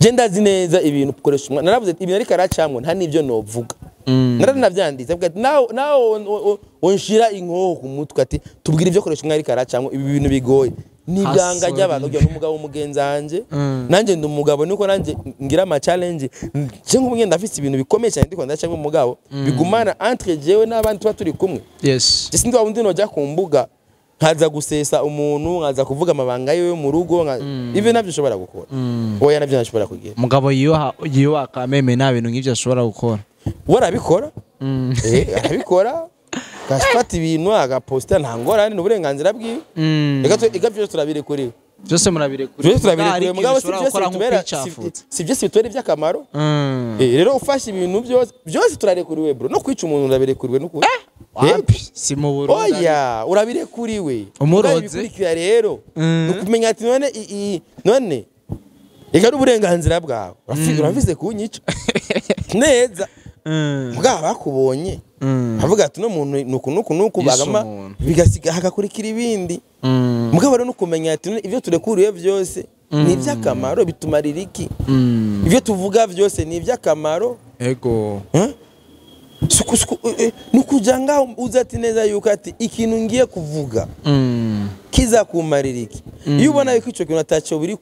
Je ndazi neza ibintu koresha umwanya, naravuze ati ibintu ariko aracamwo nta n'ibyo novuga. Naranavyanditse, avuga ati nawe onshira inkoho ku mutwe, ati tubwire ibyo koresha umwanya ariko aracamwo, ibi bintu bigoye ni ibanga
Hasori.
ry'abantu kugira n'umugabo mugenzi wanje. Nanjye ndi umugabo, niko nanjye ngira ama challenge. Je nk'ubu ndafise ibintu bikomeye cyane ndiko ndacamwo, umugabo bigumana entre jewe n'abandi tuba turi kumwe. Je sindi wa wundi nojya ku mbuga nkaza gusesa umuntu, nkaza kuvuga amabanga yiwe yo mu rugo, ivyo navyo ushobora gukora. Oya, navyo ntashobora kugira.
Mugabo yiyoha kameme, nta bintu nk'ivyo ashobora gukora.
We arabikora. Arabikora, agafata ibintu agaposta, nta ngorane, ni uburenganzira bwiwe. Reka byose turabirekuriwe.
Byose murabirekuriwe.
Byose turabirekuriwe, mugabo si byose bitubera si byose bitubera iby'akamaro. Rero ufashe ibintu byose, byose turarekuriwe bro, no kwica umuntu urabirekuriwe n'ukuri.
Wapi, si mu Burundi.
Oya, urabirekuriwe.
Umuroze.
Mugabo ibikurikira rero ni ukumenya ati none none reka ari uburenganzira bwawe. Urafise kunyica neza, mugabo bakubonye avuga ati no muntu nuku nuku nuku,
Yishe
bagama
umuntu.
bigasiga hagakurikira ibindi. Mugabo rero nukumenya ati none ibyo turekuriwe byose ni iby'akamaro, bitumarira iki? Ibyo tuvuga byose ni iby'akamaro?
Ego.
Eh? Nukuja ngaho uzi ati neza yuko ati ikintu ngiye kuvuga kizakumarira iki. Iyo ubona yuko icyo kintu atacyo biri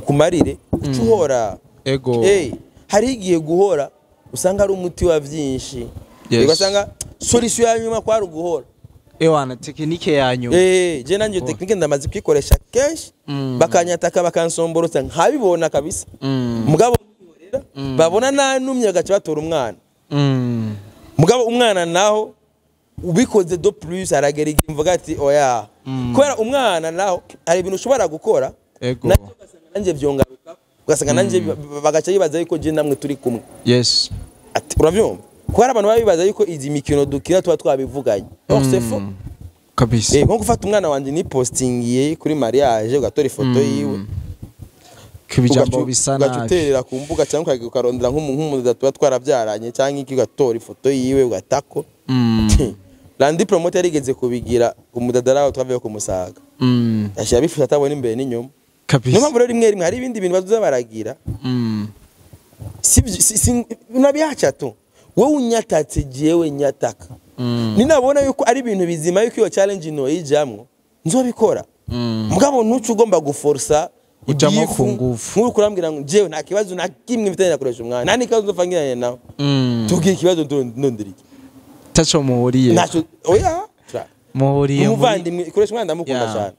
kumarire, uca uhora.
Ego.
Hari igihe guhora usanga ari umuti wa byinshi. Ugasanga solution ya nyuma kwari uguhora.
Ewana, technique ya nyuma.
Je nanjye technique ndamaze kuyikoresha kenshi, bakanyataka, bakansomborotsa, nkabibona kabisa. Mugabo nkihorera, babona nanumye bagaca batora umwana. Mugabo umwana naho ubikoze de plus aragera igihe mvuga ati oya, kubera umwana naho hari ibintu ushobora gukora nacyo ugasanga nanjye byongaruka, ugasanga nanjye bagaca bibaza yuko je namwe turi kumwe. Ati urabyumva, kuko hari abantu baba bibaza yuko izi mikino dukina tuba twabivuganye. Or c'est faux.
Kabisa.
Nko gufata umwana wanje nipostingiye kuri mariage, ugatora ifoto yiwe,
Kubijambo bisa
ugaca
nabi.
uterera ku mbuga, cyangwa ukarondera nk'umuntu tuba twarabyaranye cyangwa iki, ugatora ifoto yiwe ugatako. Landi Promoter yarigeze kubigira umudadara twavuye kumusaga, yashyira bifuza atabona imbere n'inyuma.
Kabisa.
Niyo mpamvu rero rimwe rimwe hari ibindi bintu bazoza baragira, si nabiacha tu. Wowe unyatatse, jewe nyataka. Ninabona yuko ari ibintu bizima, yuko iyo challenge noyijamwo, nzobikora. Mugabo ntuce ugomba guforsa.
Ujamwo
ibifu,
ku ngufu.
Nk'uri kurambwira ngo jewe nta kibazo na kimwe mfitanye nakoresha umwanya, nta n'ikibazo nzopfa nawe. Tubwire ikibazo, ndondera iki?
Taco muhuriye.
Ntacyo, oya.
Muhuriye muri
Umuvandimwe ikoresha umwanya, ndamukunda cyane,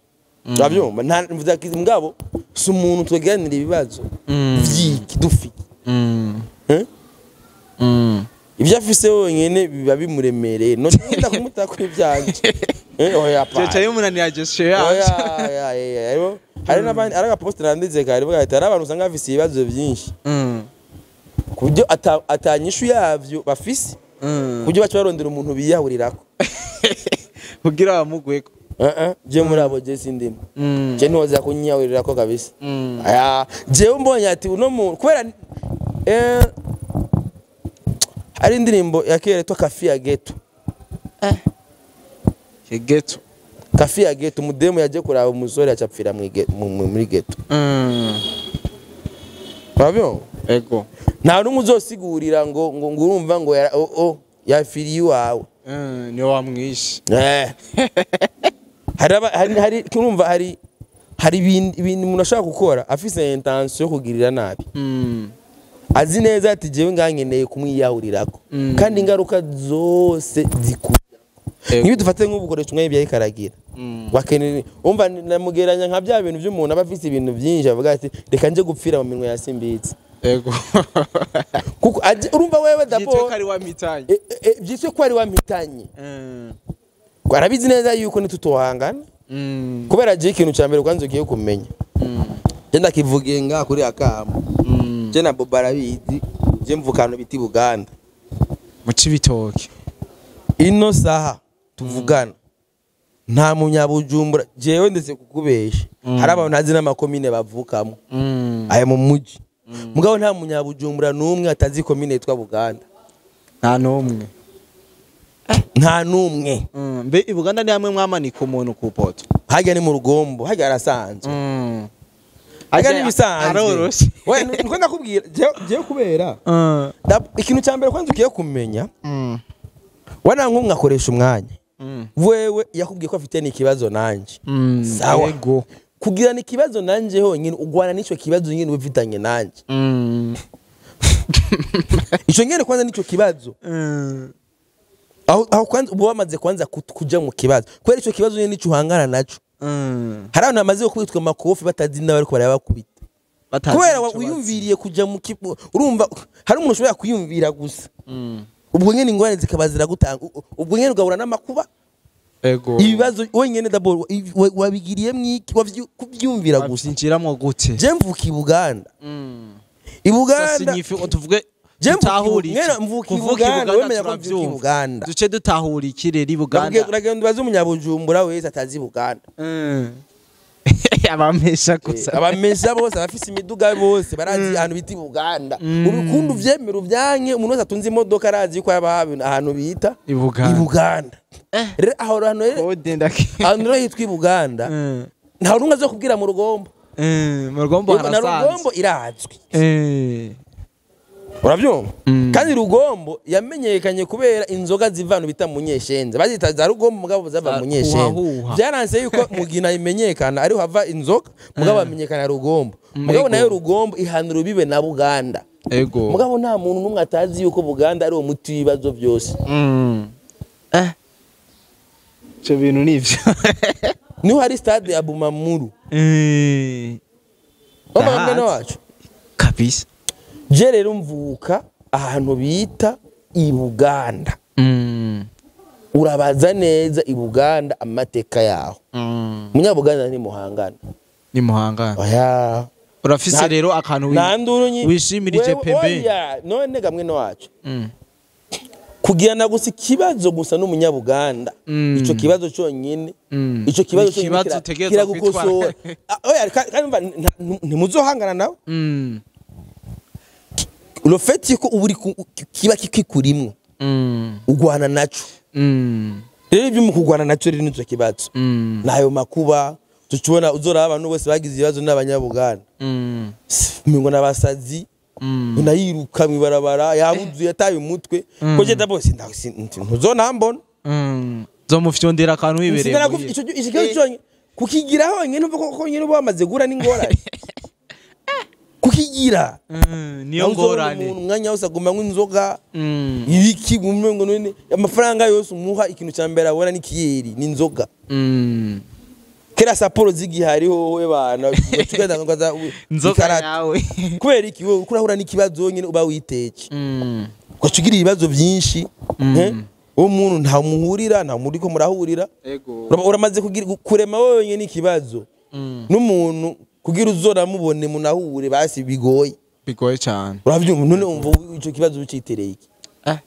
urabyumva? Nta mvuze ati mugabo si umuntu twegeranira ibibazo vyiki dufite. Eh? Ibyo afise wenyine biba bimuremereye, none ngenda kumutaka ibyanje? Eh, oya pa.
Cyo bimunanira gestion
Oya.
yacu.
Oya, oya, hari n'abandi, ari agaposte nanditse kare vuga ati hari abantu usanga bafise ibibazo byinshi ku buryo atanyishu yavyo bafise, ku buryo baca barondera umuntu biyahurirako
kugira bamugweko.
Eh eh, je muri abo je sindimo. Je ntiwoza kunyiyahurirako kabisa. Aya, jewe mbonye ati uno muntu kubera hari indirimbo ya kera yitwa Kafia Ghetto.
Geto.
Kafia Ghetto, umudemu yaje kuraba umusore acapfira muri ghetto. Urabyumva?
Ego.
Nta n'umwe uzosigurira ngo urumva ngo oh, yafiriye iwawe.
Niwe wamwishe.
Eh. Hari urumva hari ibintu umuntu ashobora gukora afise intention yo kugirira nabi, azi neza ati jewe ngankeneye kumwiyahurirako, kandi ingaruka zose zikura. Nk'ibi dufate nk'ubu ukoresha umwanya ibyo karagira wakeneye, umva, namugeranya nka bya bintu by'umuntu aba afise ibintu byinshi, avuga ati reka nje gupfira mu minwe ya Simbizi. Kuko urumva wewe
Byitwe
d'abord
ko ari wamitanye.
Byitwe ko ari wampitanye. Arabizi neza yuko ntitutohangana, kubera je ikintu cya mbere kwanza ugiye kumenya, je ndakivugiye ngaha kuri akamo, je na Bobo arabizi, je mvuka ahantu bita i Buganda.
Mu Cibitoke.
Ino saha tuvugana nta munyabujumbura, jewe ndetse kukubesha, hari abantu ntazi n'amakomine bavukamo aya mu muji, mugabo nta munyabujumbura n'umwe atazi komine yitwa Buganda.
Nta n'umwe.
Nta n'umwe.
Mbe i Buganda ni hamwe mwamanika umuntu ku poto?
Harya ni mu Rugombo, harya harasanzwe. Harya ni ibisanzwe.
Aroroshe.
We niko ndakubwira, jewe kubera ikintu cya mbere kwanza ugiye kumenya, wana nk'umwe akoresha umwanya, wewe yakubwiye ko afite n'ikibazo nanje. Sawa.
Ego.
Kugirana ikibazo nanje honyine, ugwana n'ico kibazo nyine ufitanye nanje. Ico nyene kwanza nico kibazo. Aho kwanza uba wamaze kwanza kuja mu kibazo, kubera ico kibazo nyene nico uhangana naco. Hari abantu bamaze gukubitwa amakofi batazi n'abariko barayabakubita,
Batazi
kubera
ico bazi.
wiyumviriye kuja mu urumva hari umuntu ushobora kwiyumvira gusa, ubwo nyene ingorane zikaba ziragutanga, ubwo nyene ugahura n'amakuba.
Ego.
Ibibazo wenyene d'abord wabigiriye mwiki kuvyumvira gusa?
Wabyinjiramo gute?
Je mvuka i Buganda. I Buganda.
Signifie tuvuge
Je mvuka
dutahura iki?
mwene mvuka i
Kuvuka i
Buganda,
Buganda
wemenya ko mvuka i
turavyumva.
Buganda.
Duce dutahura iki rero i Buganda?
Uragenda ubaze umunyabujumbura wese atazi Buganda.
Abamesha gusa.
Abamesha bose, abafise imiduga bose barazi ahantu bita i Buganda. Urukundo uvyemera uvyanke, umuntu wese atunze imodoka arazi yuko haba ahantu bita
I Buganda.
i Buganda. Rero aho hantu rero,
Kode ndaki.
ahantu rero hitwa i Buganda, nta n'umwe azokubwira mu Rugombo.
Mu Rugombo
Na
harasanzwe.
Rugombo irazwi, urabyumva? Kandi Rugombo yamenyekanye kubera inzoga ziva ahantu bita Munyeshenza, bazita za Rugombo mugabo zava
Za
Munyeshenza.
Huhahuha.
Byaranse yuko Mugina imenyekana ariho hava inzoga, mugabo bamenyekana Rugombo, mugabo nayo Rugombo ihanura ubibe na Buganda. Mugabo nta muntu n'umwe atazi yuko Buganda ari uwo muti w'ibibazo byose.
Icyo bintu ni ibyo.
Niho hari stade ya Bumamuru. Mwene wacu.
Kabisa.
Je rero mvuka ahantu bita i Buganda. Urabaza neza i Buganda amateka yaho. Munyabuganda ni muhangana.
Ni muhangana.
Oya.
Urafise rero akantu
Nta nduru
wishimirije
Wewe-
pembe.
Oya, none ga mwene wacu, kugirana gusa ikibazo gusa n'umunyabuganda, ico kibazo cyonyine, ico kibazo
Ni
cyonyine
ikibazo utegerezwa
kiragukosora.
kwitwara.
Ah, oya, kandi umva, ntimuzohangana nawe. Le fait ko uba uri kiba kikurimwo, ugwana naco. Rero ibyo mu kugwana naco rero nico kibazo, nayo makuba tucubona uzoraba abantu bose bagize ibibazo n'abanyabuganda, mingo n'abasazi. Unayiruka mwibarabara yabuzuye, yataye umutwe, ko je d'abord ntuzonambona.
Zomufyondera akantu wibereye
Sinara
muhira.
Ico kibazo cyonyine kukigira honyine, uva ko nyine uba wamaze guhura n'ingorane kukigira.
Niyo
Nawe uzobona
ngorane.
umuntu umwanya wose aguma anywa inzoga, ibiki, ngo none amafaranga yose umuha, ikintu cya mbere abona ni kiyeri, ni inzoga. Kera saporo zigihari howe bana tugenda ngaza
Inzoga
ikarata.
yawe.
Kubera iki? Wowe uriko urahura n'ikibazo nyine uba witeke, ugaca ugira ibibazo byinshi. Eh? Uwo muntu nta muhurira, nta muri ko murahurira.
Ego.
Uramaze kugira kurema wenyine ikibazo n'umuntu kugira uzoramubone munahure, basi bigoye.
Bigoye cyane.
Urabyumva? None wumva ico kibazo ucitereye iki?
Eh.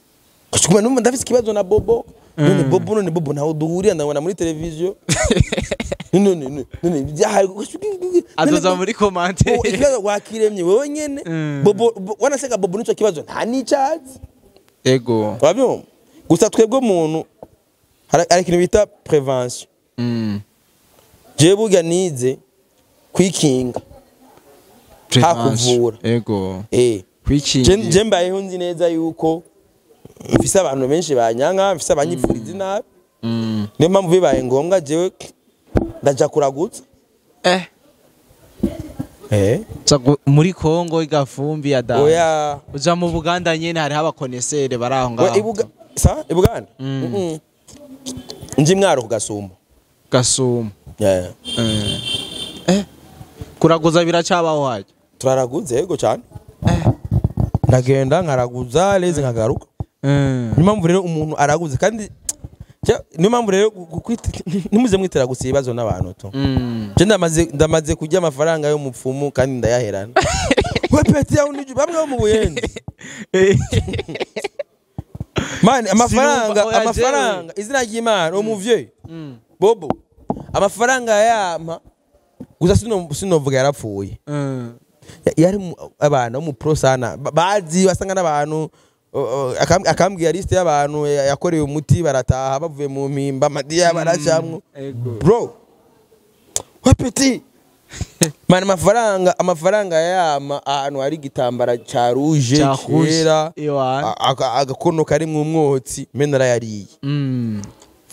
Ukuma numva ndafise ikibazo na Bobo. None Bobo, none Bobo ntaho duhurira, ndabona muri televiziyo. None byahari.
Azoza muri commentaire.
Ikibazo wakiremye wewe nyene. Bobo wanaseka Bobo nico kibazo nta n'icazi.
Ego.
Urabyumva? Gusa twebwe umuntu hari ikintu bita prévention. Jewe burya nize kwikinga hakuvura.
Ego.
Eh.
Kwikingira.
Je mbayeho nzi neza yuko mfise abantu benshi banyanka, mfise abanyipfuriza inabi. Niyo mpamvu bibaye ngombwa jewe ndaja kuragutsa.
Eh.
Eh.
Uza muri Kongo igafumbi ya da.
Oya.
Uja mu Buganda nyene hariho abakonesere bari aho
We
ngaho.
ibuga sa ibuganda. Nji mwaro kugasuma.
Gasuma.
Yeah.
Eh. Eh. Kuraguza biracabaho hajya.
Turaraguze, yego cyane. Ndagenda nkaraguza lezi nkagaruka. Niyo mpamvu rero umuntu araguze kandi niyo mpamvu rero ntimuze mwitera gusa ibibazo n'abantu tu. Je ndamaze kurya amafaranga y'umupfumu kandi ndayaherana. We peti yawe niju bamwe bo mu Buyenzi. Man, amafaranga
Sinumva, oya,
amafaranga, izina ry'Imana, umuvyeyi Bobo amafaranga yampa gusa sinovuga yarapfuye. Yari abana mu pro sana bazi basanga n'abantu akambwira liste y'abantu yakoreye umuti, barataha bavuye mu mpimba, amadiya baracamwo.
Ego.
Bro, we petit man, amafaranga yama ahantu hari igitambara ca rouge
Ca rouge,
cera,
iwana.
Agakono karimwo umwotsi mbe narayariye.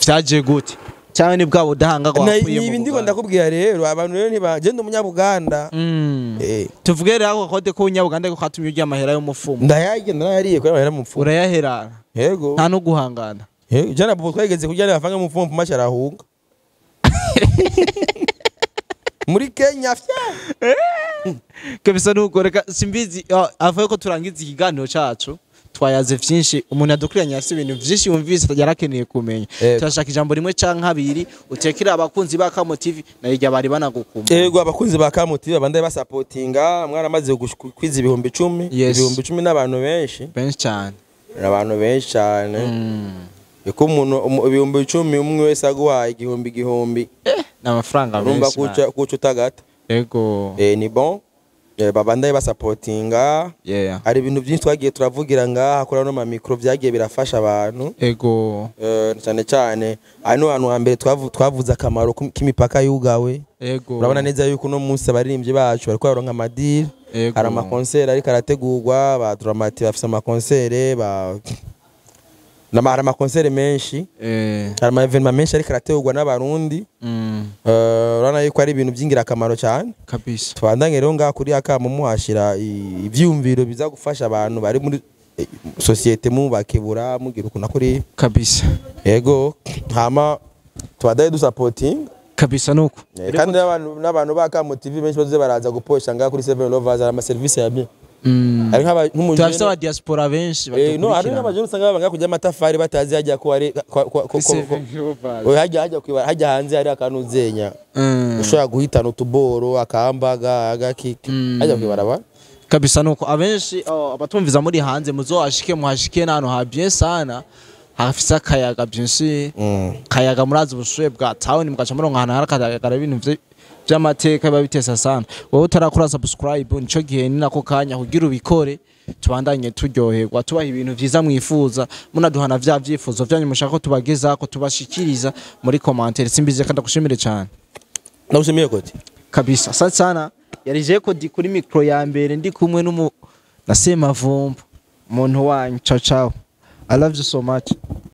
Vyaje gute? Cyangwa ni bwa budahangarwa wakuye mu
Nibi ndiko
Buganda?
Ndakubwira rero, abantu rero ntiba je ndi umunyabuganda. Eh.
Tuvuge rero ako kode ko Unyabuganda ko katumye urya amahera y'umufumo.
Ndayarya, narayariye kubera amahera mu mfumo.
Urayaherana.
Yego.
Nta no guhangana.
Yego, jana Bobo twageze kurya amafaranga mu mfumo macha arahunga muri Kenya fya.
Kabisa nuko reka simbizi avuye ko turangiza ikiganiro cacu, twayaze vyinshi, umuntu yadukuranye afite ibintu vyinshi yumvise yarakeneye kumenya.
Yego.
Turashaka ijambo rimwe canke abiri utekera abakunzi ba Kamo TV na irya bari banagukumva.
Yego, abakunzi ba Kamo TV bandaye basapotinga, mwaramaze kwiza 10,000.
Yes.
10,000 n'abantu benshi.
Benshi cyane.
Abantu benshi cyane. Yuko umuntu 10,000 umwe wese aguhaye igihumbi igihumbi,
Ni amafaranga
urumva
menshi.
kuca utagata.
Ego.
Eh, ni bon. Babandaye basapotinga. Hari ibintu byinshi twagiye turavugira ngaha kuri ano mamikro byagiye birafasha abantu.
Ego.
Cyane cyane hano hantu hambere twavuze akamaro k'imipaka yugawe.
Ego.
Urabona neza yuko uno munsi abaririmbyi bacu bariko baronka amadiri.
Ego.
Hari amakonseri ariko arategurwa, ba Dramati bafise amakonseri, ba hari amakonseri menshi. Hari ama événements menshi ariko arategurwa n'abarundi. Urabona yuko ari ibintu by'ingirakamaro cyane.
Kabisa.
Tubandanye rero ngaha kuri akamo muhashira ivyiyumviro biza gufasha abantu bari muri société, mubakebura mugira ukuntu kuri.
Kabisa.
Yego, hama tubadaye dusapotinga.
Kabisa nuko.
Kandi n'abantu ba Kamo TV benshi bazoze baraza guposha ngaha kuri Seven Lovers, hari ama service ya bien. Hari nk'umujene
Turafise aba diaspora benshi
No, hari
badukurikirana.
n'abajene usanga babanga kurya amatafari batazi hajya ko ari
Seven Lovers.
Oya, hajya kwibara hajya hanze hari akantu uzenya ushobora guhitana utuboro, akambaga, agakiki, hajya kwibarabara.
Kabisa nuko abenshi, oh, abatumviza muri hanze muzohashike, muhashike n'ahantu ha bien sana, hafise akayaga bien sûr. Kayaga, murazi ubushuhe bwa town, mugaca muronka ahantu hari akayaga, ibintu vy'amateka biba bitesa sana. Wowe utarakora subscribe, nico gihe, ni nako kanya kugira ubikore, tubandanye turyoherwa, tubaha ibintu vyiza mwifuza, munaduhana vya vyifuzo vyanyu mushaka ko tubagezako, tubashikiriza muri commentaire. Simbizi kandi ndagushimire cyane.
Ndagushimiye koti.
Kabisa, asante sana. Yari je kodi kuri micro ya mbere, ndi kumwe n'umu Na Semavumba, umuntu wanyu. Ciao ciao, I love you so much.